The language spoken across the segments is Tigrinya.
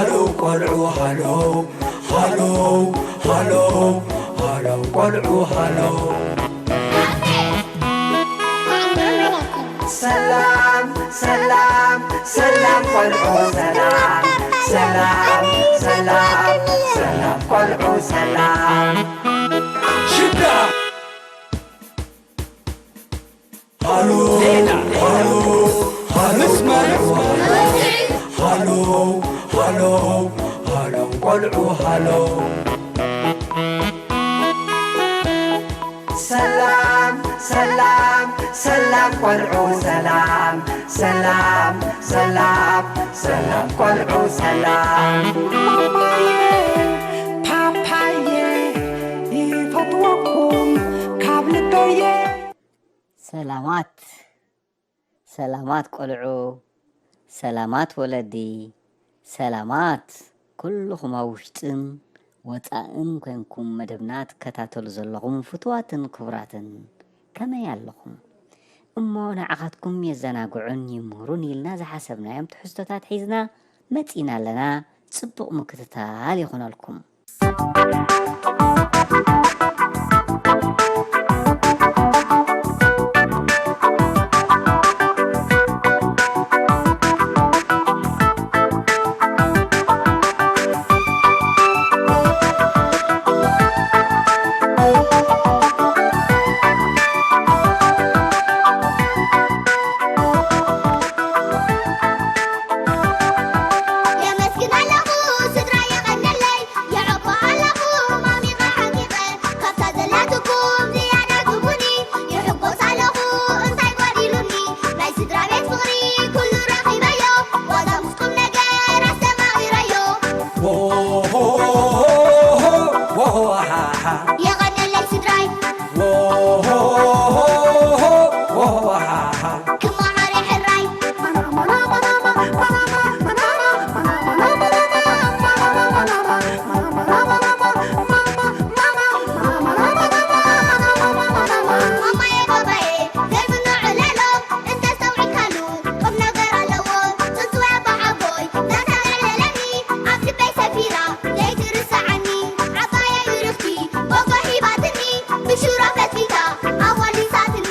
ሃሎ ቆልዑ ሃሎ፣ ሃሎ፣ ሃሎ፣ ሃሎ ቆልዑ ሃሎ። ሰላም፣ ሰላም፣ ሰላም ቆልዑ ሰላም፣ ሰላም፣ ሰላም፣ ሰላም ቆልዑ ሰላም። ሽዳ ሃሎ፣ ዜና፣ ሃሎ፣ ሃሎ፣ መስመር፣ ሃሎ፣ ሃሎ፣ ሃሎ ቆልዑ ሃሎ። ሰላም፣ ሰላም፣ ሰላም ቆልዑ ሰላም፣ ሰላም፣ ሰላም፣ ሰላም ቆልዑ ሰላም። ፓፓየ ይፈትወኩም ካብ ልበየ። ሰላማት፣ ሰላማት ቆልዑ፣ ሰላማት ወለዲ፣ ሰላማት ኩልኹም ኣብ ውሽጥን ወጻእን ኮንኩም መደብና ትከታተሉ ዘለኹም ፍቱዋትን ክቡራትን፣ ከመይ ኣለኹም? እሞ ንዓኻትኩም የዘናግዑን ይምህሩን ኢልና ዝሓሰብናዮም ትሕዝቶታት ሒዝና መጺና ኣለና። ጽቡቕ ምክትታል ይኹነልኩም። የመስግን ኣለኹ ስድራ የቐነለይ፣ የዕቆ ኣለኹ ማሚቐ ሓቂቐ፣ ካብታ ዘላትኩም ዝያዳ ግቡኒ፣ ይሕጎስ ኣለኹ እንታይ ጓዲሉኒ፣ ናይ ስድራ ቤት ፍቕሪ ኩሉ ረኺበዮ፣ ዋዛ ምስ ቁም ነገር ኣስተማቒረዮ። ሆ፣ ሆ፣ ሆ፣ ሆ፣ ሆ፣ ሃ፣ ሃ። የቐነለይ ስድራይ። ሆ፣ ሆ፣ ሆ፣ ሆ፣ ሆ፣ ሆ፣ ሃ፣ ሃ። ክመሃር ሕራይ። ማማየ ባባየ ዘይምኖ ዕለሎ እንተስተውዕልካሉ ቁም ነገር ኣለዎ። ጽንጽዋይ ኣባሓጎይ ናተብዕለለኒ ኣብ ልበይ ሰፊራ ዘይትርስዓኒ። ዓባየይ ብርኽቲ ጎጎ ሂባትኒ ብሽሮ ፈትፊታ ኣዋሊሳትኒ።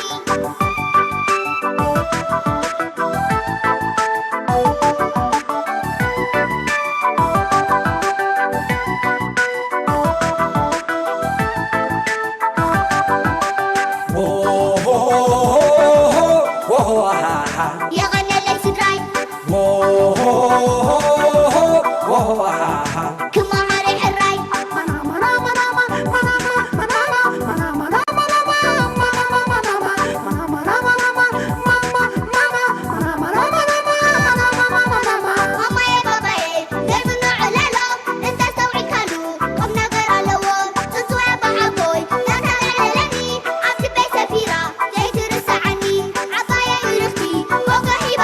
የቐነለይ ስድራይ። ክመሃር ሕራይ። ማማየ ባባየ ዘይምኖ ዕለሎ እንተስተውዒልካሉ ቁም ነገር ኣለዎ። ጽንጽዋይ ኣባሓጎይ ናተብዕለለኒ ኣብ ልበይ ሰፊራ ዘይትርስዓኒ። ዓባየይ ብርኽቲ ጎጎ ሂባ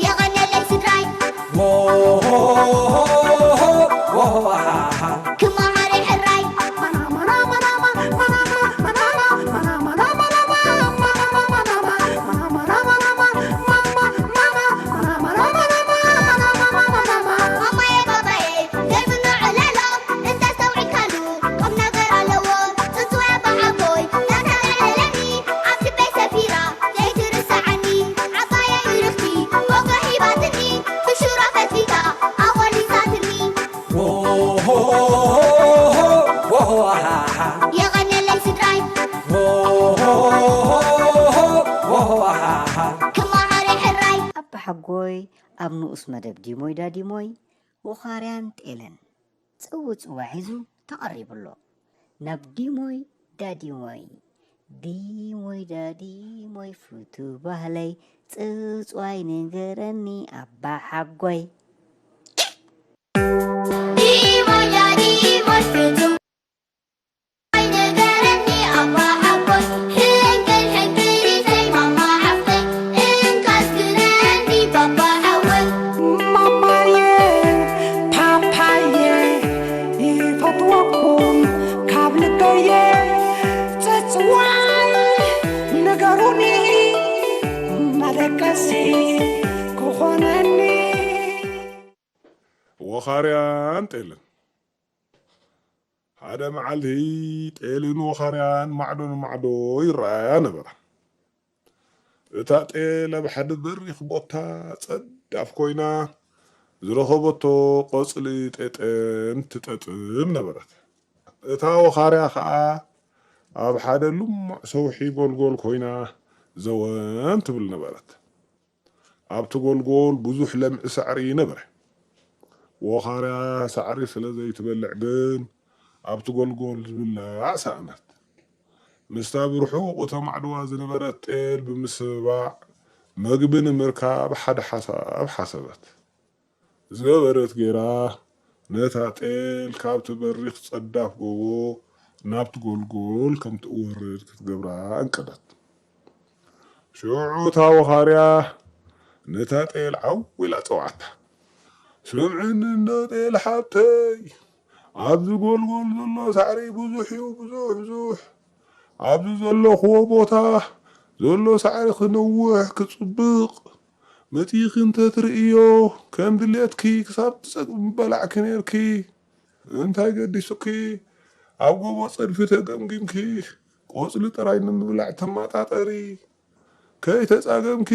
የቐነለይ ስድራይ ክመሃረ ሕራይ ማማየ ባባየ ገርምኖ ዕላሎ እንተስተውዒልካሉ ቁም ነገር ኣለዎ። ጽጽወ በሓጎይ ናታ ዕለለኒ ኣብ ልበይ ሰፊራ ዘይትርሰዓኒ ዓባየይ ርኽቲ ወጎ ሂባትኒ ብሽሮ ፈትሊታ ኣቖሊሳትኒ። የቐነለይ ስድራይ ክመሃረ ሕራይ ኣባሓጎይ ኣብ ንኡስ መደብ ዲሞይ ዳዲሞይ ወኻርያን ጤልን ጽውጽዋይ ሒዙ ተቐሪቡ ኣሎ። ናብ ዲሞይ ዳዲሞይ፣ ዲሞይ ዳዲሞይ ፍቱ ባህለይ ጽውጽዋይ ንገረኒ ኣባሓጎይ። ዲሞይ ዳዲሞይ ፍቱ ኣይንገረኒ ኣባ ሓጎይ፣ ሕንቅል ሕንቅሊተይ ማማ ሓፍተይ፣ እንካስ ግረኒ ባባ ሓወይ። ማማየ ፓፓየ ይፈትወኩም ካብ ልበየ፣ ጽጽዋይ ንገሩኒ መደቀሲ ክኾነኒ። ወኻርያን ጤልን። ሓደ መዓልቲ ጤልን ወኻርያን ማዕዶ ንማዕዶ ይረኣያ ነበራ። እታ ጤል ኣብ ሓደ በሪኽ ቦታ ጸዳፍ ኮይና ዝረኸበቶ ቆጽሊ ጤጠን ትጠጥም ነበረት። እታ ወኻርያ ኸኣ ኣብ ሓደ ልሙዕ ሰውሒ ጎልጎል ኮይና ዘወን ትብል ነበረት። ኣብቲ ጎልጎል ብዙሕ ለምዒ ሳዕሪ ነበረ። ወኻርያ ሳዕሪ ስለ ዘይትበልዕ ግን ኣብቲ ጎልጎል ዝብላዕ ሰኣነት። ምስታ ብርሑቕ ተማዕድዋ ዝነበረት ጤል ብምስብባዕ መግቢ ንምርካብ ሓደ ሓሳብ ሓሰበት። ዝገበረት ጌራ ነታ ጤል ካብቲ በሪኽ ጸዳፍ ጎቦ ናብቲ ጎልጎል ከም ትወርድ ክትገብራ ኣንቀደት። ሽዑ እታ ወኻርያ ነታ ጤል ዓው ኢላ ጸውዓታ። ስምዕኒ እንዶ ጤል ሓብተይ፣ ኣብዚ ጎልጎል ዘሎ ሳዕሪ ብዙሕ እዩ፣ ብዙሕ፣ ብዙሕ። ኣብዚ ዘለኽዎ ቦታ ዘሎ ሳዕሪ ክነውሕ፣ ክጽብቕ፣ መጺእኺ እንተ ትርእዮ፣ ከም ድሌትኪ ክሳብ ትጸግቢ ምበላዕኪ ኔርኪ። እንታይ ገዲሱኪ? ኣብ ጎቦ ጸድፊ ተገምጊምኪ፣ ቆጽሊ ጥራይ ንምብላዕ ትመጣጠሪ። ከይተጻገምኪ፣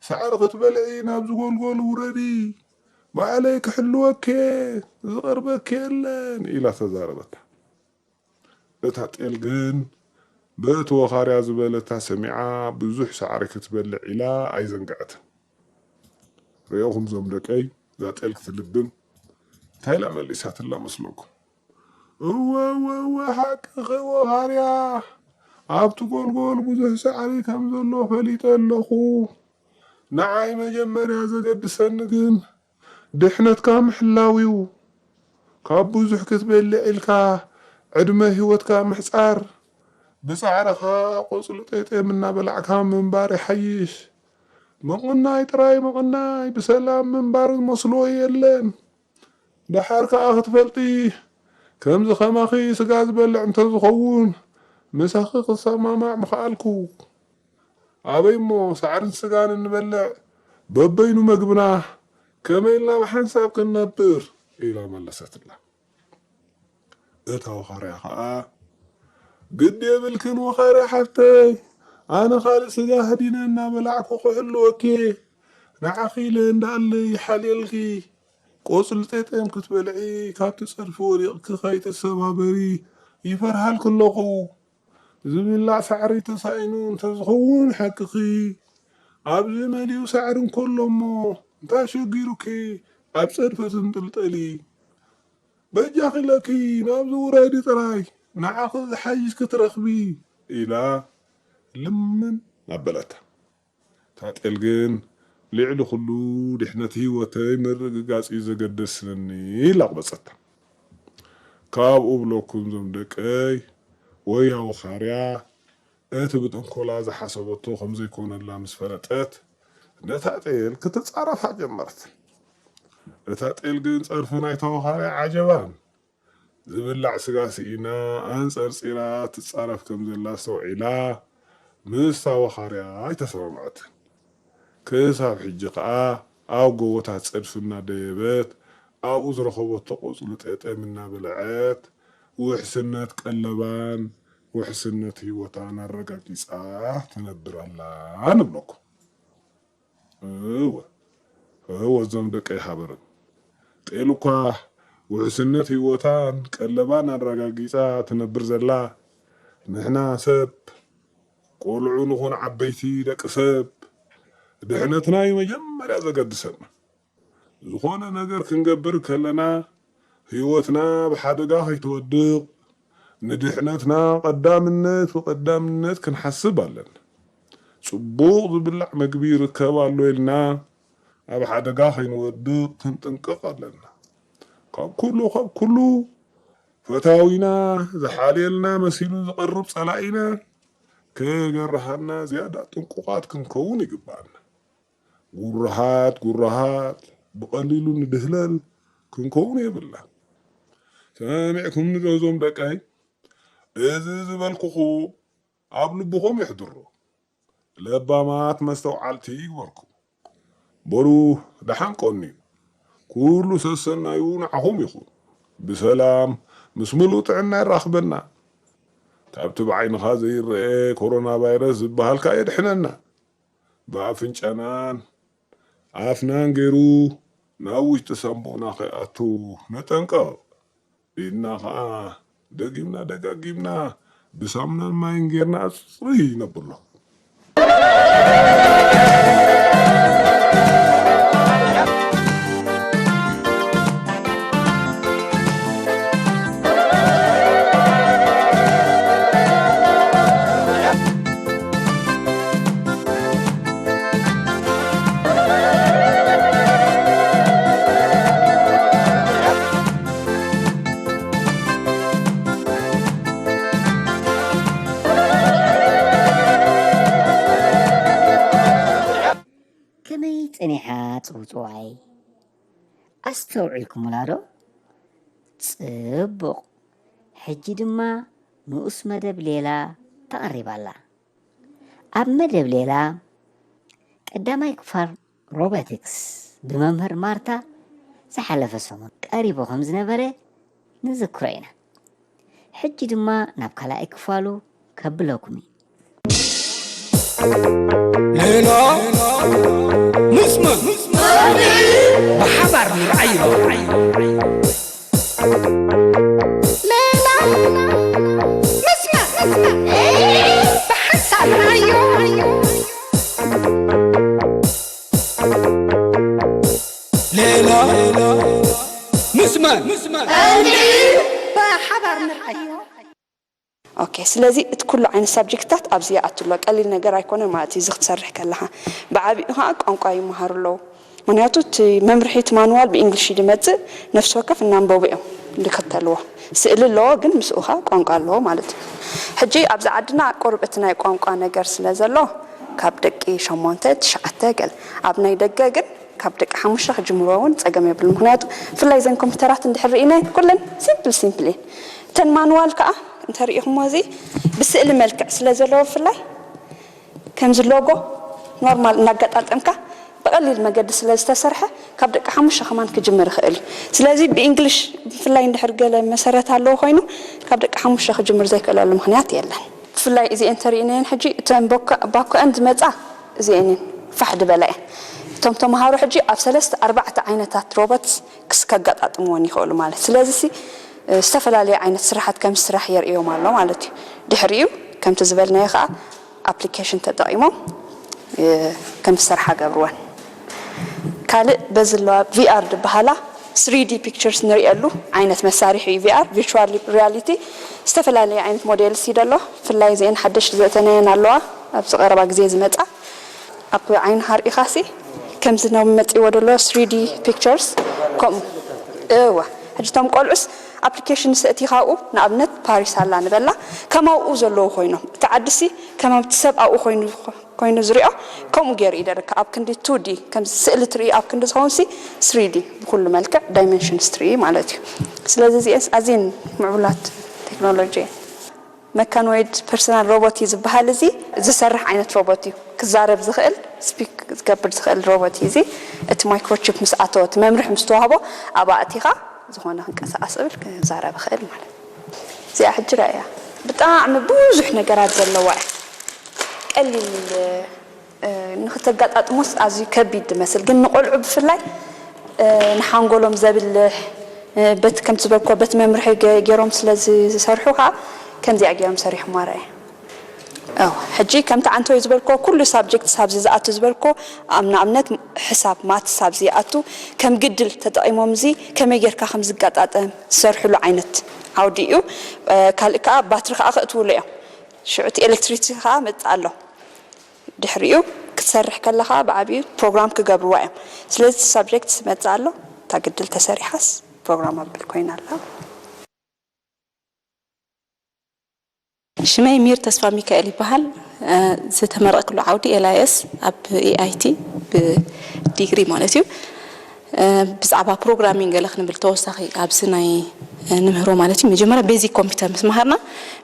ሳዕሪ ክትበልዒ ናብዚ ጎልጎል ውረዲ። ባዕለይ ክሕልወኪ እየ፣ ዝቐርበኪ የለን፣ ኢላ ተዛረበታ። እታ ጤል ግን በቲ ወኻርያ ዝበለታ ሰሚዓ ብዙሕ ሳዕሪ ክትበልዕ ኢላ ኣይዘንግዐትን። ርኤኹም ዞም ደቀይ፣ እዛ ጤል ክትልብም እንታይ ኢላ መሊሳትላ መስለኩም? እወ፣ እወ፣ እወ፣ ሓቅኺ ወኻርያ፣ ኣብቲ ጎልጎል ብዙሕ ሳዕሪ ከም ዘሎ ፈሊጠ ኣለኹ። ንዓይ መጀመርያ ዘገድሰኒ ግን ድሕነትካ ምሕላው እዩ። ካብ ብዙሕ ክትበልዕ ኢልካ ዕድመ ህይወትካ ምሕጻር፣ ብጻዕርኻ ቆጽሊ ጤጤም እናበላዕካ ምንባር ይሓይሽ። ምቕናይ ጥራይ ምቕናይ፣ ብሰላም ምንባር ዝመስሎ የለን። ደሓር ከኣ ክትፈልጢ፣ ከምዚ ከማኺ ስጋ ዝበልዕ እንተዝኸውን፣ ምሳኺ ክሰማማዕ ምኸኣልኩ። ኣበይ እሞ ሳዕርን ስጋን እንበልዕ፣ በበይኑ መግብና፣ ከመይ ኢልና ብሓንሳብ ክንነብር? ኢላ መለሰትላ። እታ ወኻርያ ኸኣ፣ ግዲ የብልክን ወኻርያ ሓፍተይ፣ ኣነ ካልእ ስጋ ኣህዲነ እናበላዕኩ ክሕልወኪ፣ ንዓኺ ኢለ እንዳኣለይ ይሓልየልኪ። ቆጽሊ ጤጤም ክትበልዒ፣ ካብቲ ጸድፊ ወዲቕኪ ከይትሰባበሪ ይፈርሃልኪ ኣለኹ። ዝብላዕ ሳዕሪ ተሳኢኑ እንተዝኸውን ሓቅኺ፣ ኣብዚ መሊኡ ሳዕሪ እንከሎ እሞ እንታይ ሸጊሩኪ ኣብ ጸድፊ ትንጥልጠሊ? በጃኺ ኢለኪ ናብዚ ውረዲ ጥራይ፣ ንዓኺ ዝሓይሽ ክትረኽቢ፣ ኢላ ልምን ኣበለታ። እታ ጤል ግን ልዕሊ ኩሉ ድሕነት ህይወተይ ምርግጋጽ እዩ ዘገደስኒ ኢላ ኣቕበጸታ። ካብኡ ብለኩም ዞም ደቀይ፣ ወያ ወኻርያ እቲ ብጥንኮላ ዝሓሰበቶ ከም ዘይኮነላ ምስ ፈለጠት፣ ነታ ጤል ክትጻረፋ ጀመረት። እታ ጤል ግን ጸርፊ ናይታ ወኻርያ ዓጀባን። ዝብላዕ ስጋ ስኢና ኣንጸርጺራ ትጻረፍ ከም ዘላ ኣስተውዒላ፣ ምስታ ወኻርያ ኣይተሰማምዐትን። ክሳብ ሕጂ ከኣ ኣብ ጎቦታት ጸድፊ እናደየበት ኣብኡ ዝረኸበቶ ቆጽሊ ጤጤም እናበልዐት ውሕስነት ቀለባን ውሕስነት ህይወታን ኣረጋጊጻ ትነብር ኣላ ንብለኩም። እወ እወ እዞም ደቀይ ሓበርን ጤል እኳ ውሕስነት ህይወታን ቀለባን ኣረጋጊጻ ትነብር ዘላ፣ ንሕና ሰብ ቆልዑ ንኹን ዓበይቲ ደቂ ሰብ ድሕነትና እዩ መጀመርያ ዘገድሰና። ዝኾነ ነገር ክንገብር ከለና ህይወትና ኣብ ሓደጋ ከይትወድቕ ንድሕነትና ቀዳምነት ብቐዳምነት ክንሓስብ ኣለና። ጽቡቕ ዝብላዕ መግቢ ይርከብ ኣሎ ኢልና ኣብ ሓደጋ ከይንወድቕ ክንጥንቀቕ ኣለና። ካብ ኩሉ ካብ ኩሉ ፈታዊና ዝሓልየልና መሲሉ ዝቐርብ ጸላኢና ከገርሃና ዝያዳ ጥንቁቓት ክንከውን ይግባኣና። ጉርሃት ጉርሃት ብቐሊሉ ንድህለል ክንከውን የብልና። ሰሚዕኩምኒ ዶ እዞም ደቀይ? እዚ ዝበልኩኹ ኣብ ልብኹም የሕድሮ። ለባማት መስተውዓልቲ ይግበርኩም። በሉ ደሓን ቀንዩ። ኩሉ ሰሰናዩ ንዓኹም ይኹን። ብሰላም ምስ ምሉእ ጥዕና የራኽበና። ካብቲ ብዓይንኻ ዘይረአ ኮሮና ቫይረስ ዝበሃል ከኣ የድሕነና። ብኣፍንጫናን ኣፍናን ገይሩ ናብ ውሽጢ ሳንቡእና ከይኣቱ ንጠንቀቕ። ኢድና ኸኣ ደጊምና ደጋጊምና ብሳሙናን ማይን ጌርና ኣጽርይ ነብሎ። ከመይ ጸኒሓ ጽውጽዋይ? ኣስተውዒልኩምላ ዶ? ጽቡቕ። ሕጂ ድማ ንኡስ መደብ ሌላ ተቐሪባ ኣላ። ኣብ መደብ ሌላ ቀዳማይ ክፋል ሮቦቲክስ ብመምህር ማርታ ዝሓለፈ ሰሙን ቀሪቡ ከም ዝነበረ ንዝክሮ ኢና። ሕጂ ድማ ናብ ካልኣይ ክፋሉ ከብለኩም እዩ። ሌላ ምስ መን ብሓባር ንርኣዮ። ሌላ ምስ መን ብሓንሳብ ንርኣዮ። ሌላ ምስ መን ብሓባር ንርኣዮ። ኦኬ ስለዚ እቲ ኩሉ ዓይነት ሳብጀክትታት ኣብዚ ይኣቱ ኣሎ ቀሊል ነገር ኣይኮነን ማለት እዩ እዚ ክትሰርሕ ከለኻ ብዓቢኡ ከዓ ቋንቋ ይመሃሩ ኣለዉ ምክንያቱ እቲ መምርሒ እቲ ማንዋል ብእንግሊሽ እዩ ዝመፅእ ነፍሲ ወከፍ እናንበቡ እዮም ዝክተልዎ ስእሊ ኣለዎ ግን ምስኡ ከዓ ቋንቋ ኣለዎ ማለት እዩ ሕጂ ኣብዚ ዓድና ቁሩብ እቲ ናይ ቋንቋ ነገር ስለ ዘሎ ካብ ደቂ ሸሞንተ ትሽዓተ ገለ ኣብ ናይ ደገ ግን ካብ ደቂ ሓሙሽተ ክጅምርዎ እውን ፀገም የብሉን ምክንያቱ ብፍላይ እዘን ኮምፒተራት እንድሕር ርኢናየን ኩለን simple simple እየን እተን ማንዋል ከዓ እንተሪኢኹሞ እዚ ብስእሊ መልክዕ ስለ ዘለዎ ብፍላይ ከምዚ ሎጎ ኖርማል እናገጣጠምካ ብቐሊል መገዲ ስለ ዝተሰርሐ ካብ ደቂ ሓሙሽተ ከማን ክጅምር ይኽእል እዩ ስለዚ ብእንግሊሽ ብፍላይ እንድሕር ገለ መሰረት ኣለዎ ኮይኑ ካብ ደቂ ሓሙሽተ ክጅምር ዘይክእለሉ ምኽንያት የለን ብፍላይ እዚኤን ተሪእናየን ሕጂ እተን ባኮአን ዝመፃ እዚኤን እየን ፋሕ ዝበላ እየን እቶም ተምሃሮ ሕጂ ኣብ ሰለስተ ኣርባዕተ ዓይነታት ሮቦት ክስ ከጋጣጥምዎን ይኽእሉ ማለት ስለዚ ሲ ዝተፈላለየ ዓይነት ስራሓት ከም ስራሕ የርእዮም ኣሎ ማለት እዩ ድሕሪኡ ከምቲ ዝበልናዮ ከዓ ኣፕሊኬሽን ተጠቒሞም ከም ዝሰርሓ ገብርወን ካልእ በዚ ኣለዋ ቪኣር ዝበሃላ ስሪዲ ፒክቸርስ ንሪእሉ ዓይነት መሳርሒ እዩ ቪኣር ቪርቹዋል ሪያሊቲ ዝተፈላለየ ዓይነት ሞዴልስ እዩ ደሎ ብፍላይ እዚአን ሓደሽቲ ዘእተናየን ኣለዋ ኣብዚ ቀረባ ግዜ ዝመፃ ኣብ ዓይንኻ ርኢኻሲ ከምዚ ናብ መፂዎ ደሎ ስሪዲ ፒክቸርስ ከምኡ እወ ሕጂ እቶም ቆልዑስ ኣፕሊኬሽን ሰእቲ ካብኡ ንኣብነት ፓሪስ ኣላ ንበላ፣ ከማብኡ ዘለዉ ኮይኖም፣ እቲ ዓድሲ ከማብቲ ሰብ ኣብኡ ኮይኑ ኮይኑ ዝሪኦ ከምኡ ገይሩ ይደርካ። ኣብ ክንዲ ቱ ዲ ከም ስእሊ ትርኢ ኣብ ክንዲ ዝኸውን ሲ ስሪ ዲ ብኩሉ መልክዕ ዳይመንሽን ስትሪ ማለት እዩ። ስለዚ እዚኤስ ኣዝየን ምዕቡላት ቴክኖሎጂ እየን። መካኖይድ ፐርሰናል ሮቦት እዩ ዝበሃል። እዚ ዝሰርሕ ዓይነት ሮቦት እዩ። ክዛረብ ዝኽእል፣ ስፒክ ዝገብር ዝኽእል ሮቦት እዩ። እዚ እቲ ማይክሮቺፕ ምስ ኣተወ፣ እቲ መምርሒ ምስ ተዋህቦ፣ ኣብኣ ኣእቲኻ ዝኾነ ክንቀሳቐስ እብል ክዛረብ ይኽእል ማለት እዩ። እዚኣ ሕጂ ርኣያ። ብጣዕሚ ብዙሕ ነገራት ዘለዋ እያ። ቀሊል ንክተጋጣጥሞስ ኣዝዩ ከቢድ ዝመስል፣ ግን ንቆልዑ ብፍላይ ንሓንጎሎም ዘብልሕ፣ በቲ ከምቲ ዝበልኮ በቲ መምርሒ ገይሮም ስለ ዝሰርሑ ከዓ ከምዚኣ ገይሮም ሰሪሖም ኣረኣየ። ሕጂ ከምቲ ዓንተወይ ዝበልኮ ኩሉ ሳብጀክት ሳብዚ ዝኣቱ ዝበልኮ ኣብ ንኣብነት ሕሳብ ማትስ ሳብዚ ይኣቱ። ከም ግድል ተጠቂሞም እዚ ከመይ ጌርካ ከም ዝጋጣጠም ዝሰርሕሉ ዓይነት ዓውዲ እዩ። ካልእ ከዓ ባትሪ ከዓ ከእትውሉ እዮም። ሽዑ እቲ ኤሌክትሪሲቲ ከዓ መፅእ ኣሎ። ድሕሪኡ ክትሰርሕ ከለኻ ብዓብዩ ፕሮግራም ክገብርዋ እዮም። ስለዚ ሳብጀክት ዝመፅእ ኣሎ። እታ ግድል ተሰሪሓስ ፕሮግራም ኣብል ኮይና ኣላ። ሽመይ ሚር ተስፋ ሚካኤል ይበሃል። ዝተመረቅሉ ዓውዲ ኤልኣይኤስ ኣብ ኢኣይቲ ብዲግሪ ማለት እዩ። ብዛዕባ ፕሮግራሚንግ ገለ ክንብል ተወሳኺ ኣብዚ ናይ ንምህሮ ማለት እዩ። መጀመርያ ቤዚክ ኮምፒውተር ምስ መሃርና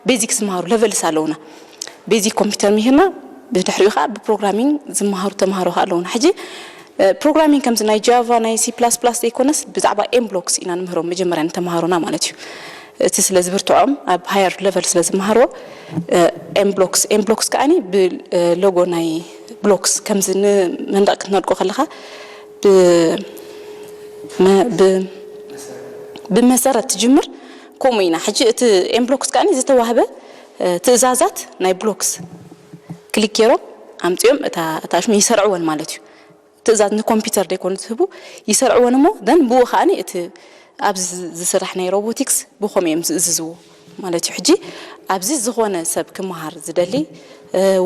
ቤዚክስ ዝመሃሩ ለቨልስ ኣለውና። ቤዚክ ኮምፒውተር ምሂርና ብድሕሪኡ ከዓ ብፕሮግራሚንግ ዝመሃሩ ተምሃሮ ከዓ ኣለውና። ሕጂ ፕሮግራሚንግ ከምዚ ናይ ጃቫ ናይ ሲ ፕላስ ፕላስ ዘይኮነስ ብዛዕባ ኤም ብሎክስ ኢና ንምህሮም መጀመርያ ንተምሃሮና ማለት እዩ። እቲ ስለ ዝብርትዖም ኣብ ሃየር ለቨል ስለ ዝመሃርዎ ኤም ብሎክስ ኤም ብሎክስ ከዓኒ ብሎጎ ናይ ብሎክስ ከምዚ ንመንደቕ ክትነድቆ ከለኻ ብመሰረት ትጅምር። ከምኡ ኢና ሕጂ እቲ ኤም ብሎክስ ከዓኒ ዝተዋህበ ትእዛዛት ናይ ብሎክስ ክሊክ ገይሮም ኣምፂኦም እታ ሽሙ ይሰርዕወን ማለት እዩ። ትእዛዝ ንኮምፒውተር ደይኮኑ ዝህቡ ይሰርዕወን እሞ ደን ብኡ ከዓኒ እቲ ኣብዚ ዝስራሕ ናይ ሮቦቲክስ ብኸም እዮም ዝእዝዝዎ ማለት እዩ። ሕጂ ኣብዚ ዝኾነ ሰብ ክመሃር ዝደሊ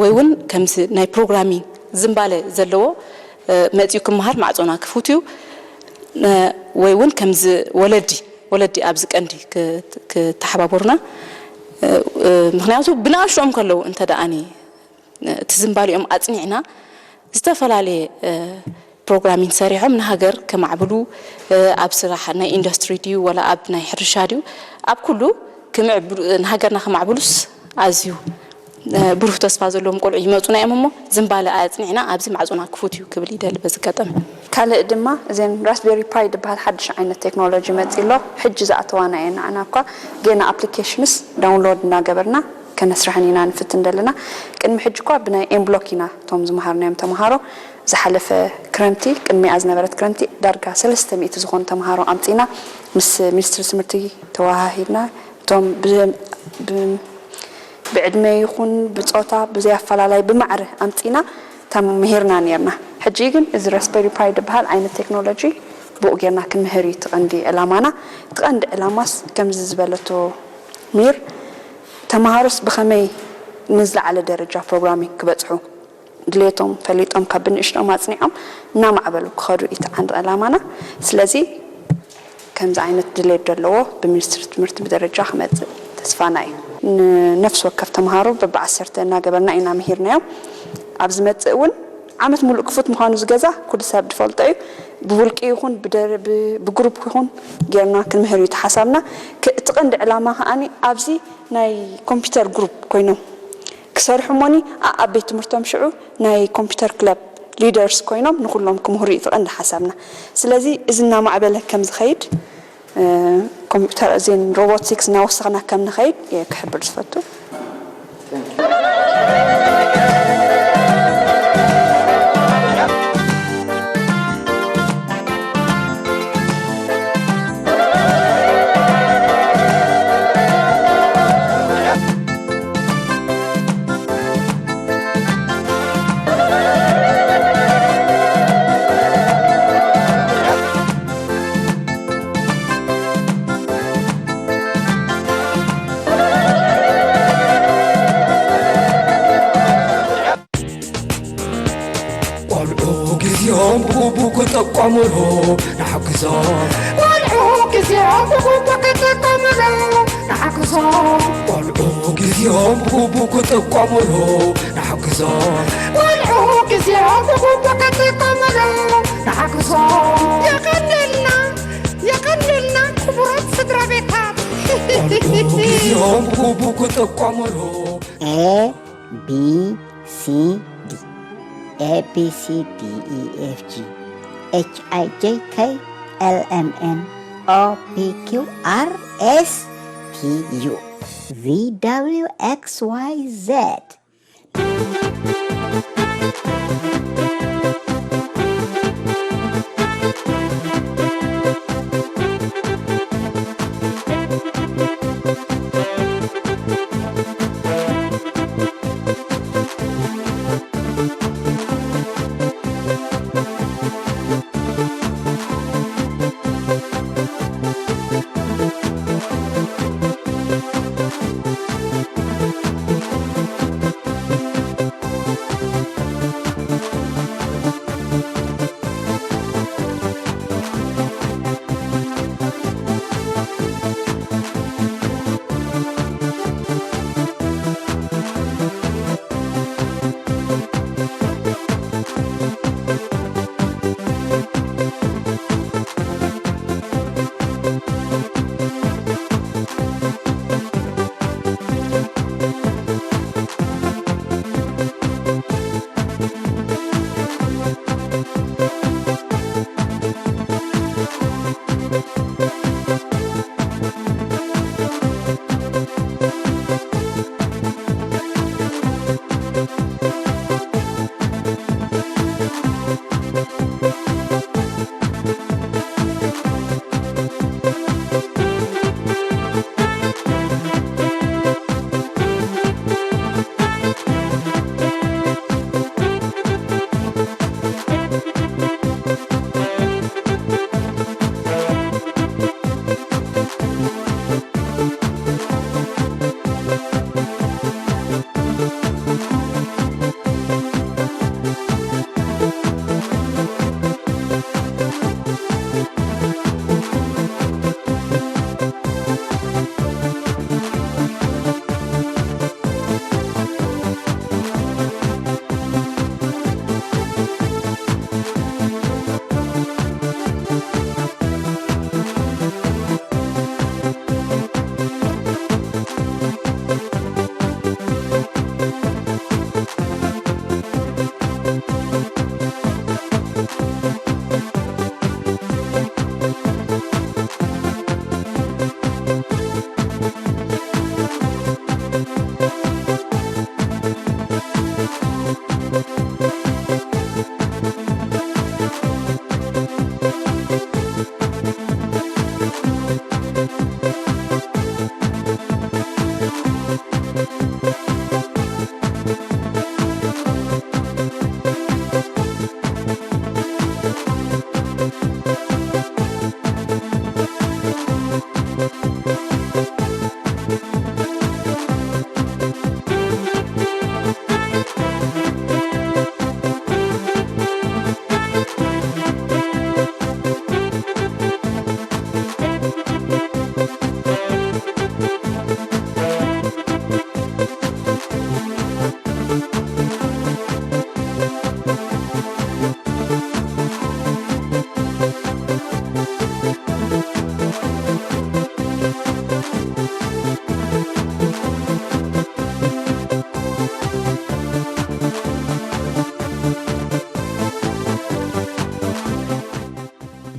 ወይ እውን ከምዚ ናይ ፕሮግራሚንግ ዝንባለ ዘለዎ መፂኡ ክመሃር ማዕፆና ክፉት እዩ። ወይ እውን ከምዚ ወለዲ ወለዲ ኣብዚ ቀንዲ ክተሓባበሩና። ምክንያቱ ብንኣሽኦም ከለዉ እንተ ደኣኒ እቲ ዝንባሊኦም ኣፅኒዕና ዝተፈላለየ ፕሮግራሚንግ ሰሪሖም ንሃገር ከማዕብሉ ኣብ ስራሕ ናይ ኢንዱስትሪ ድዩ ወላ ኣብ ናይ ሕርሻ ድዩ ኣብ ኩሉ ንሃገርና ከማዕብሉስ ኣዝዩ ብሩህ ተስፋ ዘለዎም ቆልዑ ይመፁና እዮም እሞ ዝንባለ ኣፅኒዕና ኣብዚ ማዕፆና ክፉት እዩ ክብል ይደሊ በዚ ኣጋጣሚ። ካልእ ድማ እዘን ራስቤሪ ፓይ ዝበሃል ሓድሽ ዓይነት ቴክኖሎጂ መፂ ኣሎ። ሕጂ ዝኣተዋና እየን ንዓና እኳ ገና ኣፕሊኬሽንስ ዳውንሎድ እናገበርና ከነስርሐን ኢና ንፍትን ዘለና። ቅድሚ ሕጂ እኳ ብናይ ኤምብሎክ ኢና እቶም ዝመሃርናዮም ተምሃሮ ዝሓለፈ ክረምቲ ቅድሚኣ ዝነበረት ክረምቲ ዳርጋ ሰለስተ ሚእቲ ዝኾኑ ተምሃሮ ኣምፂና ምስ ሚኒስትሪ ትምህርቲ ተወሃሂድና እቶም ብዕድመ ይኹን ብፆታ ብዘይ ኣፈላላይ ብማዕረ ኣምፂና ተምሂርና ነይርና። ሕጂ ግን እዚ ራስበሪ ፓይ ዝበሃል ዓይነት ቴክኖሎጂ ብኡ ጌርና ክንምህር እዩ እቲ ቀንዲ ዕላማና። እቲ ቀንዲ ዕላማስ ከምዚ ዝበለቶ ሚር ተምሃሮስ ብኸመይ ንዝለዓለ ደረጃ ፕሮግራሚንግ ክበፅሑ ድሌቶም ፈሊጦም ካብ ብንእሽቶም ኣፅኒዖም እናማዕበሉ ክኸዱ እዩ እቲ ዓንዲ ዕላማና። ስለዚ ከምዚ ዓይነት ድሌት ዘለዎ ብሚኒስትሪ ትምህርቲ ብደረጃ ክመፅእ ተስፋና እዩ። ንነፍሲ ወከፍ ተምሃሮ በብዓሰርተ እናገበርና ኢና ምሂርናዮም። ኣብ ዝመፅእ እውን ዓመት ሙሉእ ክፉት ምዃኑ ዝገዛ ኩሉ ሰብ ዝፈልጦ እዩ። ብውልቂ ይኹን ብግሩፕ ይኹን ጌርና ክንምህር እዩ ተሓሳብና። እቲ ቀንዲ ዕላማ ከዓኒ ኣብዚ ናይ ኮምፒውተር ግሩፕ ኮይኖም ክሰርሑ እሞኒ ኣብ ቤት ትምህርቶም ሽዑ ናይ ኮምፒውተር ክለብ ሊደርስ ኮይኖም ንኩሎም ክምህሩ እዩ እቲ ቀንዲ ሓሳብና። ስለዚ እዚ እናማዕበለ ከም ዝኸይድ ኮምፒውተር እዚን ሮቦቲክስ እናወሰኽና ከም ንኸይድ እየ ክሕብር ዝፈቱ። ቆልዑ ግዜኦም ብግቡእ ክጥቀሙሉ ንሓግዞም። ቆልዑ ግዜኦም ብግቡእ ክጥቀሙ ንሓግዞም። ቆልዑ ግዜኦም ብግቡእ ክጥቀሙሉ ንሓግዞም። ቆልዑ ግዜኦም ብግቡእ ክጥቀሙሉ ንሓግዞም። የቐንየልና፣ የቐንየልና ክቡራት ስድራ ቤታት። ቆልዑ ግዜኦም ብግቡእ ክጥቀሙሉ። A B C D A B C D E F G H I J K L M N O P Q R S T U V W X Y Z።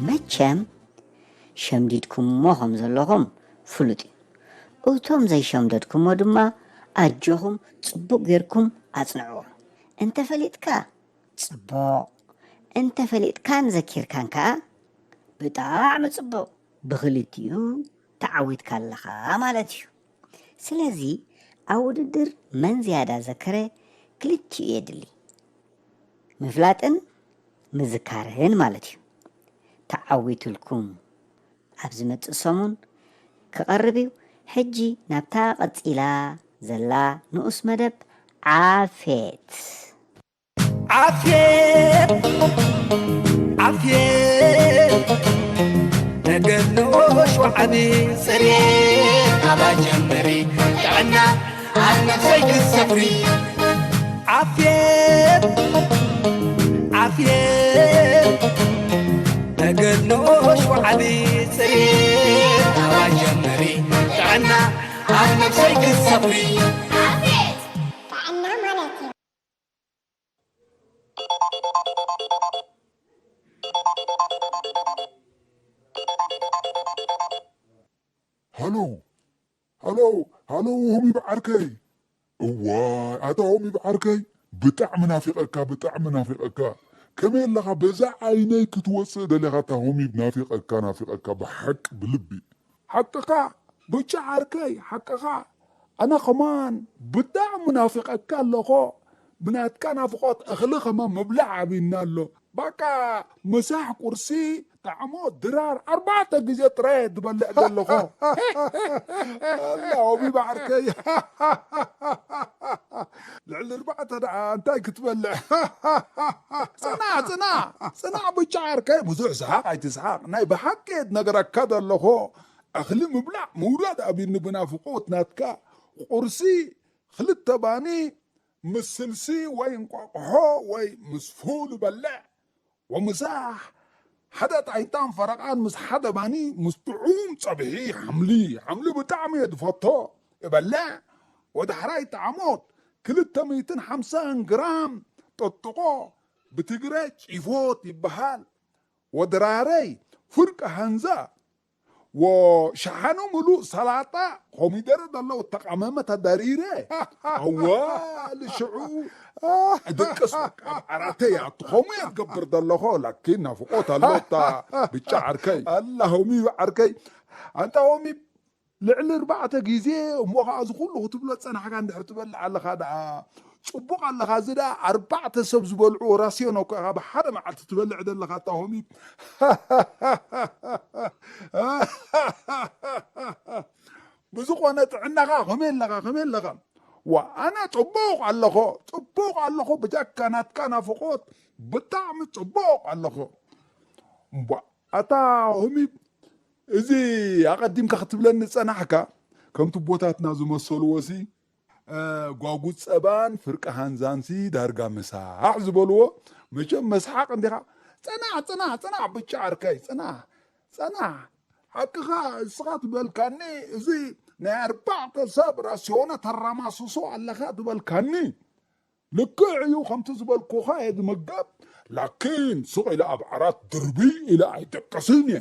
መቸም ሸምዲድኩሞ ከም ዘለኹም ፍሉጥ እዩ። እቶም ዘይሸምደድኩሞ ድማ ኣጆኹም ጽቡቕ ጌርኩም ኣጽንዕዎ። እንተፈሊጥካ ጽቡቕ፣ እንተፈሊጥካን ዘኪርካን ከኣ ብጣዕሚ ጽቡቕ። ብኽልቲኡ ተዓዊትካ ኣለኻ ማለት እዩ። ስለዚ ኣብ ውድድር መን ዝያዳ ዘከረ ክልቲኡ የድሊ። ምፍላጥን ምዝካርን ማለት እዩ። ተዓዊትልኩም ኣብ ዝመጽእ ሰሙን ክቐርብ እዩ። ሕጂ ናብታ ቀጺላ ዘላ ንኡስ መደብ ዓፌት። ዓፌት፣ ዓፌት፣ ናይ ገኖሽ ወዓኒ ጽሬት ኣባ ጀምሪ ጥዕና ኣብ ነፍሰይ ክትሰፍሪ ዓፍየት ዓፍየት ተገኖሽ ወዓሊ ጽሬት ኣባ ጀምሪ ጥዕና ኣብ ነፍሰይ ክትሰፍሪ ዓፍየት ጥዕና ማለት እዩ። ሃሎ ሃሎ ሃሎ፣ ሆሚብ ዓርከይ። እዋይ ኣታ ሆሚብ ዓርከይ፣ ብጣዕሚ ናፊቐካ፣ ብጣዕሚ ናፊቐካ። ከመይ ኣለኻ? በዛ ዓይነይ ክትወፅእ ደሊኻ ኣታ ሆሚብ፣ ናፊቐካ፣ ናፊቐካ ብሓቂ ብልቢ። ሓቅኻ ብጫ ዓርከይ፣ ሓቅኻ። ኣነ ኸማን ብጣዕሚ ናፊቐካ ኣለኹ። ብናትካ ናፍቖት እኽሊ ኸማን ምብላዕ ኣብይና ኣሎ። ባቃ ምሳሕ ቁርሲ ጣዕሞ ድራር ኣርባዕተ ግዜ ጥራይ እየ ዝበልዕ ዘለኹ። ኣላ ሆሚብ ዓርከይ። ልዕሊ ኣርባዕተ ደኣ እንታይ ክትበልዕ? ጽናዕ ጽናዕ ጽናዕ ብጫ ዓርከይ፣ ብዙሕ ሰሓቕ ኣይትስሓቕ። ናይ ብሓቂ እየ ዝነግረካ ዘለኹ። እኽሊ ምብላዕ ምውራድ ኣብይኒ ብናፍቖት ናትካ። ቁርሲ ክልተ ባኒ ምስ ስልሲ ወይ እንቋቑሖ ወይ ምስ ፉል እበልዕ። ወምሳሕ ሓደ ጣይጣን ፈረቓን ምስ ሓደ ባኒ ምስ ጥዑም ጸብሒ ሓምሊ፣ ሓምሊ ብጣዕሚ እየ ዝፈቶ፣ እበልዕ። ወዳሕራይ ጣዕሞት ክልተ ሚእትን ሓምሳን ግራም ጠጥቖ ብትግረ ጪፎት ይበሃል። ወድራረይ ፍርቂ ሃንዛ ወሸሓኑ ምሉእ ሰላጣ ኮሚደረ ዘለዎ ተቃመመ ተደሪረ ኣዋል ሽዑ ድቅስ በቃ ኣብ ዓራተይ ኣትኾሙ እየ ትገብር ዘለኹ ላኪን ናፍቆት ኣሎ እታ ብጫ ዓርከይ ኣላ ሆሚ ዓርከይ ኣንታ ሆሚ ልዕሊ ኣርባዕተ ግዜ እሞ ኸዓ እዚ ኩሉ ክትብሎ ዝጸናሕካ እንድሕር ትበልዕ ኣለኻ ደኣ ጽቡቕ ኣለኻ። እዚ ደኣ ኣርባዕተ ሰብ ዝበልዕዎ ራስዮን እኮ ኢኻ ብሓደ መዓልቲ ትበልዕ ዘለኻ ኣታ ሆሚብ። ብዝኾነ ጥዕናኻ ከመይ ኣለኻ ከመይ ኣለኻ? ዋ ኣነ ጽቡቕ ኣለኹ ጽቡቕ ኣለኹ ብጃካ ናትካ ናፍቖት ብጣዕሚ ጽቡቕ ኣለኹ። እምቧ ኣታ ሆሚብ እዚ ኣቐዲምካ ክትብለኒ ዝጸናሕካ ከምቲ ኣቦታትና ዝመሰልዎ ሲ ጓጉት ጸባን ፍርቂ ሃንዛንሲ ዳርጋ ምሳሕ ዝበልዎ መቸም መስሓቕ እንዲኻ። ጽናሕ ጽናሕ ጽናሕ ብቻ ዓርከይ ጽናሕ ጽናሕ ሓቅኻ እስኻ ትበልካኒ እዚ ናይ ኣርባዕተ ሰብ ራስዮነ ተራማስሶ ኣለኻ ትበልካኒ። ልክዕ እዩ ከምቲ ዝበልኩኻ እየ ዝምገብ ላኪን ስቕ ኢለ ኣብ ዓራት ድርብይ ኢለ ኣይደቅስን እየ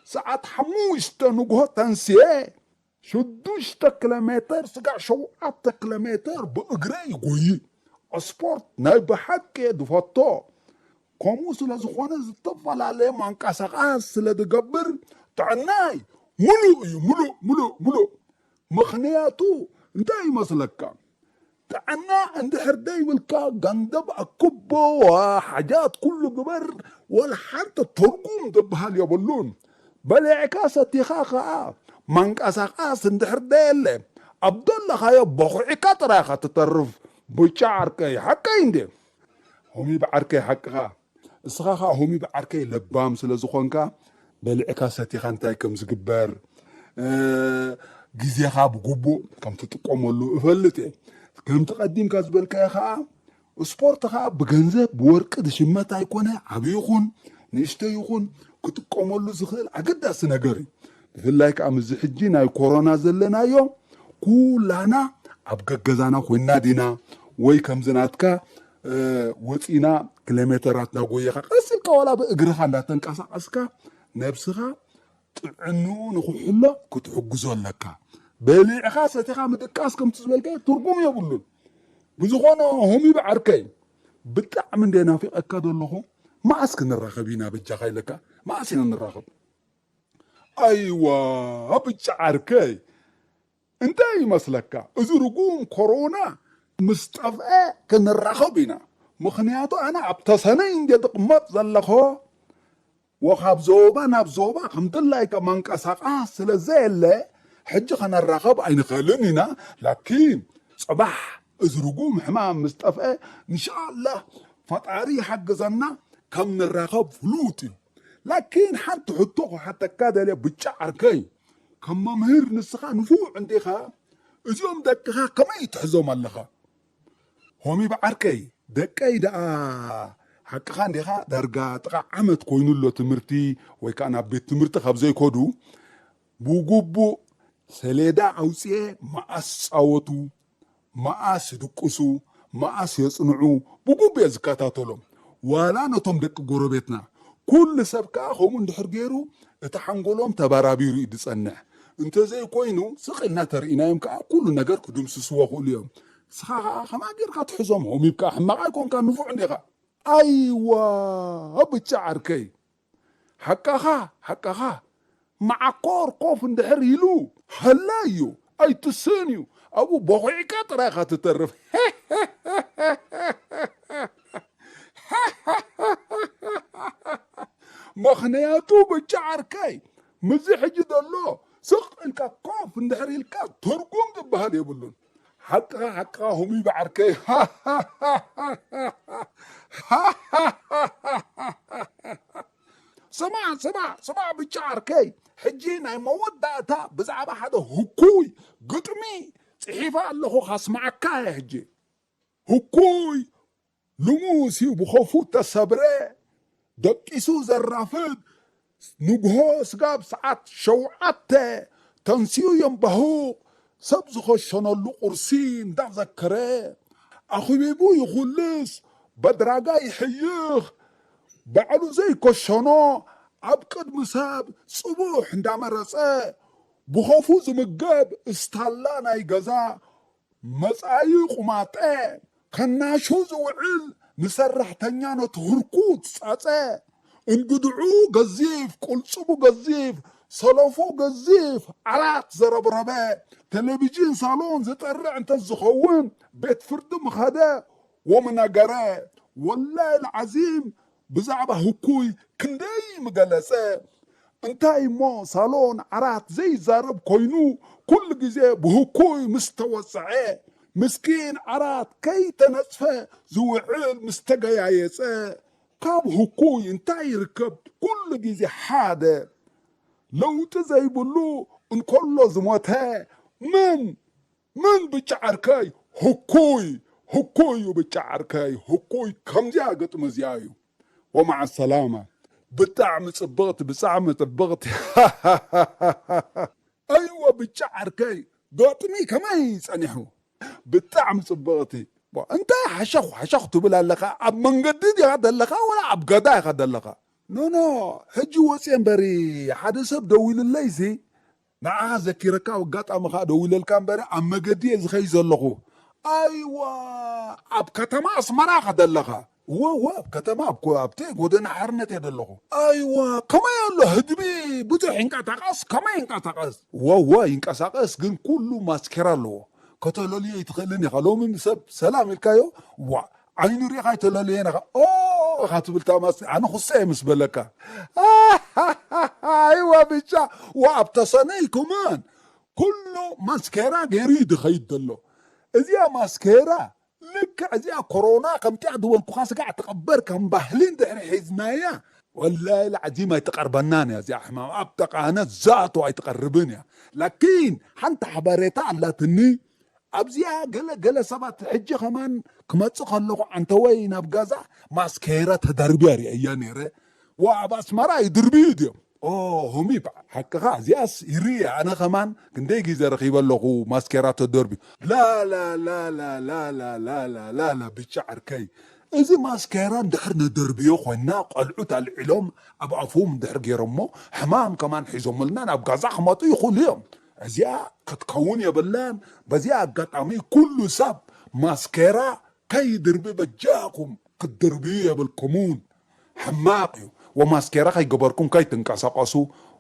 ሰዓት ሓሙሽተ ንግሆ ተንስየ ሽዱሽተ ኪሎ ሜተር ስጋዕ ሸውዓተ ኪሎ ሜተር ብእግረ ይጎይ እስፖርት ናይ ብሓቂ እየ ዝፈቶ ከምኡ ስለ ዝኾነ ዝተፈላለየ ማንቀሳቓስ ስለ ዝገብር ጥዕናይ ሙሉእ እዩ ሙሉእ ሙሉእ ሙሉእ ምኽንያቱ እንታይ ይመስለካ ጥዕና እንድሕር ደይብልካ ገንዘብ ኣክቦ ሓጃት ኩሉ ግበር ወላ ሓንቲ ትርጉም ዝበሃል የብሉን በሊዕካ ሰቲኻ ኸዓ ማንቀሳቓስ እንድሕር ደየለ ኣብ ዘለኻዮ በኹዒካ ጥራይ ኢኻ ትተርፍ ብጫ ዓርከይ ሓቀይ እንዴ ሆሚብ ዓርከይ ሓቅኻ እስኻ ኸዓ ሆሚብ ዓርከይ ለባም ስለ ዝኾንካ በሊዕካ ሰቲኻ እንታይ ከም ዝግበር ግዜኻ ብግቡእ ከም ትጥቀመሉ እፈልጥ እየ። ከምቲ ቀዲምካ ዝበልካዮ ኸዓ ስፖርት ኸዓ ብገንዘብ ብወርቂ ዝሽመት ኣይኮነ ዓብዪ ይኹን ንእሽተይ ይኹን ክጥቀመሉ ዝኽእል ኣገዳሲ ነገር እዩ። ብፍላይ ከዓ ምስዚ ሕጂ ናይ ኮሮና ዘለናዮ ኩላና ኣብ ገገዛና ኮይና ዲና ወይ ከምዚ ናትካ ወፂና ኪሎሜተራት እናጎየኻ ቀስ ኢልካ ዋላ ብእግርኻ እንዳተንቀሳቐስካ ነብስኻ ጥዕንኡ ንኽሕሎ ክትሕግዞ ኣለካ። በሊዕኻ ሰቲኻ ምድቃስ ከምቲ ዝበልካዮ ትርጉም የብሉን። ብዝኾነ ሆሚብ ዓርከይ ብጣዕሚ እንደ ናፊቐካ ዘለኹ መዓስ ክንራኸብ ኢና በጃኻ ኢለካ መዓስ ኢና ንራኸብ? ኣይዋ ብጫ ዓርከይ እንታይ ይመስለካ እዚ ርጉም ኮሮና ምስ ጠፍአ ክንራኸብ ኢና ምኽንያቱ ኣነ ኣብ ተሰነይ እንደ ዝቕመጥ ዘለኹ ወኻብ ዞባ ናብ ዞባ ከም ድላይካ መንቀሳቓስ ስለ ዘየለ ሕጂ ከነራኸብ ኣይንኽእልን ኢና ላኪን ጽባሕ እዚ ርጉም ሕማም ምስ ጠፍአ እንሻላህ ፈጣሪ ይሓግዘና ከም ንራኸብ ፍሉጥ እዩ ላኪን ሓንቲ ሕቶ ክሓተካ ደልየ ብጫ ዓርከይ፣ ከም መምህር ንስኻ ንፉዕ እንዲኻ፣ እዚኦም ደቅኻ ከመይ ትሕዞም ኣለኻ? ሆሚ ብዓርከይ፣ ደቀይ ደኣ ሓቅኻ እንዲኻ፣ ዳርጋ ጥቓ ዓመት ኮይኑ ኣሎ ትምህርቲ፣ ወይ ከኣ ናብ ቤት ትምህርቲ ካብ ዘይከዱ፣ ብግቡእ ሰሌዳ ኣውጽኤ መኣስ ጻወቱ፣ መኣስ ይድቅሱ፣ መኣስ የጽንዑ፣ ብግቡእ እየ ዝከታተሎም። ዋላ ነቶም ደቂ ጎረቤትና፣ ኩሉ ሰብ ከኣ ከምኡ እንድሕር ገይሩ፣ እቲ ሓንጎሎም ተባራቢሩ እዩ ዝጸንሕ። እንተዘይኮይኑ፣ ስቕ ኢልና ተርኢናዮም ከኣ ኩሉ ነገር ክድምስስዎ ክእሉ እዮም። ንስኻ ከኣ ከመይ ጌርካ ትሕዞም? ሆሚብ ከኣ ሕማቕ ኣይኮንካ፣ ንፉዕ እንዲኻ። ኣይዋ፣ ብጫ ዓርከይ። ሓቃኻ፣ ሓቃኻ። መዓኮር ኮፍ እንድሕር ኢሉ፣ ሃላይ እዩ፣ ኣይትስእን እዩ። ኣብኡ ቦኺዕካ ጥራይ ኢኻ ትተርፍ። ምኽንያቱ ብጫ ዓርከይ፣ ምስዚ ሕጂ ዘሎ ስቕ ኢልካ ኮፍ እንድሕር ኢልካ ትርጉም ዝበሃል የብሉን። ሓቅኻ፣ ሓቅኻ፣ ሆሚ ብዓርከይ። ስማዕ፣ ስማዕ፣ ስማዕ፣ ብጫ ዓርከይ፣ ሕጂ ናይ መወዳእታ ብዛዕባ ሓደ ህኩይ ግጥሚ ጽሒፈ ኣለኹ፣ ካስማዓካ እየ ሕጂ። ህኩይ ልሙስ እዩ፣ ብኸፉት ተሰብረ፣ ደቂሱ ዘራፍድ፣ ንግሆ ስጋብ ሰዓት ሸውዓተ ተንሲኡ የምባሁቕ፣ ሰብ ዝኸሸነሉ ቁርሲ እንዳዘከረ፣ ኣኽቢቡ ይኹልስ፣ በድራጋ ይሕይኽ፣ ባዕሉ ዘይከሸኖ ኣብ ቅድሚ ሰብ ጽቡሕ እንዳመረጸ፣ ብኸፉ ዝምገብ እስታላ ናይ ገዛ፣ መጻኢ ቁማጠ ከናሹ ዝውዕል ንሰራሕተኛ ነቲ ህርኩት ጻጸ፣ እንግድዑ ገዚፍ፣ ቁልጽሙ ገዚፍ፣ ሰለፉ ገዚፍ፣ ዓራት ዘረብረበ፣ ቴሌቪዥን ሳሎን ዝጠርዕ እንተ ዝኸውን፣ ቤት ፍርዲ ምኸደ ወምነገረ። ወላሂ ልዓዚም ብዛዕባ ህኩይ ክንደይ ምገለጸ። እንታይ እሞ ሳሎን ዓራት ዘይዛረብ ኮይኑ፣ ኩሉ ግዜ ብህኩይ ምስ ተወጽዐ፣ ምስኪን ዓራት ከይተነጽፈ ዝውዕል ምስ ተገያየጸ፣ ካብ ህኩይ እንታይ ይርከብ? ኩሉ ግዜ ሓደ። ለውጢ ዘይብሉ እንከሎ ዝሞተ መን? መን ብጫ ዓርከይ? ህኩይ፣ ህኩይ እዩ ብጫ ዓርከይ፣ ህኩይ ከምዚኣ ግጥሚ እዚኣ እዩ። ወመዓ ሰላማ። ብጣዕሚ ጽብቕቲ፣ ብጣዕሚ ጽብቕቲ። ኣይወ ብጫ ዓርከይ፣ ግጥሚ ከመይ ጸኒሑ? ብጣዕሚ ጽብቕቲ። ዋ፣ እንታይ ሓሸኹ፣ ሓሸኹ ትብል ኣለኻ? ኣብ መንገዲ ዲኻ ዘለኻ ወላ ኣብ ገዛ ኢኻ ዘለኻ? ኖ፣ ኖ፣ ሕጂ ወጽየ እምበሪ፣ ሓደ ሰብ ደዊሉለይሲ፣ ንዓኻ ዘኪረካ፣ ኣብ ኣጋጣሚ ከኣ ደዊለልካ እምበሪ፣ ኣብ መገዲ እየ ዝኸይድ ዘለኹ። ኣይዋ፣ ኣብ ከተማ ኣስመራ ኢኻ ዘለኻ? እወ፣ እወ፣ ኣብ ከተማ፣ ኣብ ኮ-፣ ኣብቲ ጎደና ሓርነት እየ ዘለኹ። ኣይዋ፣ ከመይ ኣሎ ህዝቢ? ብዙሕ ይንቀሳቐስ፣ ከመይ ይንቀሳቐስ? እወ፣ እወ፣ ይንቀሳቐስ፣ ግን ኩሉ ማስኬራ ኣለዎ። ከተለልዮ ኣይትኽእልን ኢኻ። ሎሚ ምስ ሰብ ሰላም ኢልካዮ፣ ዋ፣ ዓይኑ ሪኢኻ ኣይተለለየን ኢኻ። ኦ፣ ኢኻ ትብል፣ እታ ማስ-፣ ኣነ ክሶ እየ ምስ በለካ። ኣይዋ፣ ብቻ፣ ዋ፣ ኣብ ተሰነይ ከማን ኩሉ ማስኬራ ገይሩ እዩ ዝኸይድ ዘሎ። እዚኣ ማስኬራ ልክዕ እዚኣ ኮሮና ከምቲኣ ዝበልኩኻ ስጋዕ ትቐበር ከም ባህሊ እንድሕሪ ሒዝናያ፣ ወላሂ ልዓዚም ኣይትቐርበናን እያ እዚኣ ሕማም። ኣብ ጥቓነ ዛቶ ኣይትቐርብን እያ። ላኪን ሓንቲ ሓበሬታ ኣላትኒ። ኣብዚኣ ገለ ገለ ሰባት ሕጂ ከማን ክመጽእ ከለኹ ዓንተወይ ናብ ገዛ ማስኬራ ተደርብያ ርእየያ ነይረ። ዋ፣ ኣብ ኣስመራ ይድርብዩ ድዮም? ኦ፣ ሆሚ፣ ሓቅኻ፣ እዚኣስ ይርኢ። ኣነ ከማን ክንደይ ግዜ ረኺበ ኣለኹ ማስኬራ ተደርብዩ። ላ፣ ላ፣ ላ፣ ላ፣ ላ፣ ላ፣ ላ፣ ላ፣ ላ፣ ላ፣ ብቻ ዓርከይ። እዚ ማስኬራ እንድሕር ነደርብዮ ኮይንና፣ ቆልዑት ኣልዒሎም ኣብ ኣፎም እንድሕር ገይሮሞ፣ ሕማም ከማን ሒዞምልና ናብ ጋዛ ክመጡ ይኽእሉ እዮም። እዚኣ ክትከውን የብላን። በዚኣ ኣጋጣሚ ኩሉ ሰብ ማስኬራ ከይድርቢ በጃኹም ክትድርብዩ የብልኩሙን። ሕማቕ እዩ። ወማስኬራ ከይገበርኩም ከይትንቀሳቐሱ።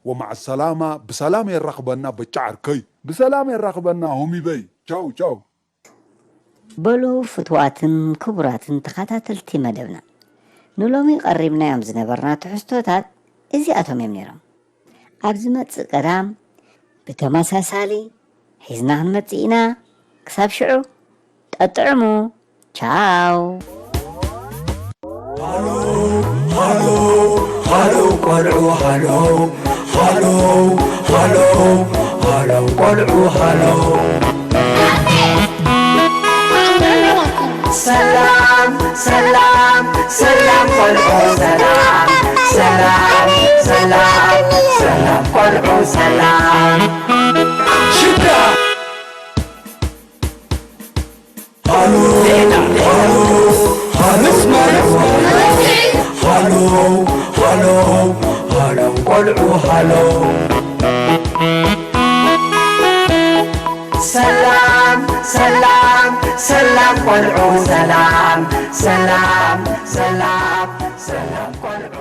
ወመዓ ሰላማ፣ ብሰላም የራኽበና በጫ ዓርከይ። ብሰላም የራኽበና ሆሚበይ። ቻው፣ ቻው። በሉ ፍቱዋትን ክቡራትን ተኸታተልቲ መደብና፣ ንሎሚ ቀሪብናዮም ዝነበርና ትሕዝቶታት እዚኣቶም እዮም ነይሮም። ኣብ ዝመጽእ ቀዳም ብተመሳሳሊ ሒዝና ክንመጽእ ኢና። ክሳብ ሽዑ ጠጥዕሙ። ቻው። ሃሎ፣ ሃሎ፣ ሃሎ፣ ቆልዑ ሃሎ ሃሎ ሃሎ ሃሎ ቆልዑ ሃሎ። ሰላም ሰላም ሰላም ቆልዑ ሰላም ሰላም ሰላም ሰላም ቆልዑ ሰላም። ሽዳ ሃሎ ሃሎ ሃሎ ሃሎ ሃሎ ሃሎ ቆልዑ ሃሎ። ሰላም ሰላም ሰላም ቆልዑ ሰላም ሰላም ሰላም ሰላም ቆልዑ